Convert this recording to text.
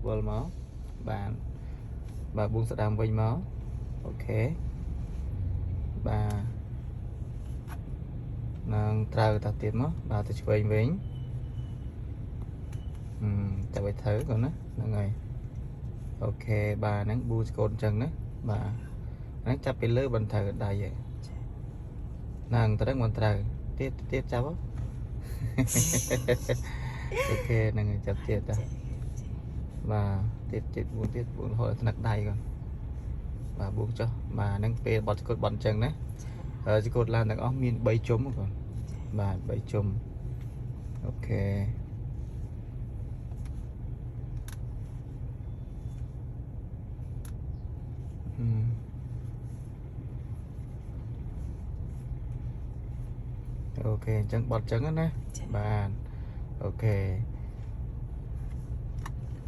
វិលមកបាទបាទបួងស្ដាំវិញមកអូខេបាទនឹងត្រូវតាទៀតមកបាទទៅឆ្វេងវិញអឺចាប់ឲ្យត្រូវគាត់ណាហ្នឹងហើយអូខេបាទហ្នឹងប៊ូស្កូតអញ្ចឹងណាបាទហ្នឹងចាប់ពីលើបន្ត្រូវដៃហ្នឹងហ្នឹងត្រូវមិនត្រូវទៀតទៀតចាប់ហ៎ អូខេហ្នឹងហើយចាប់ទៀតតាបាទទៀតទៀតបួនទៀតបួនរហូតដល់ថ្នឹកដៃគាត់បាទបួងចុះបាទហ្នឹងពេលបត់ស្កូតបត់អញ្ចឹងណាហើយស្កូតឡានទាំងអស់មាន3ជុំហ្នឹងគាត់បាទ3ជុំអូខេអឺអូខេអញ្ចឹងបត់អញ្ចឹងណាបាទអូខេ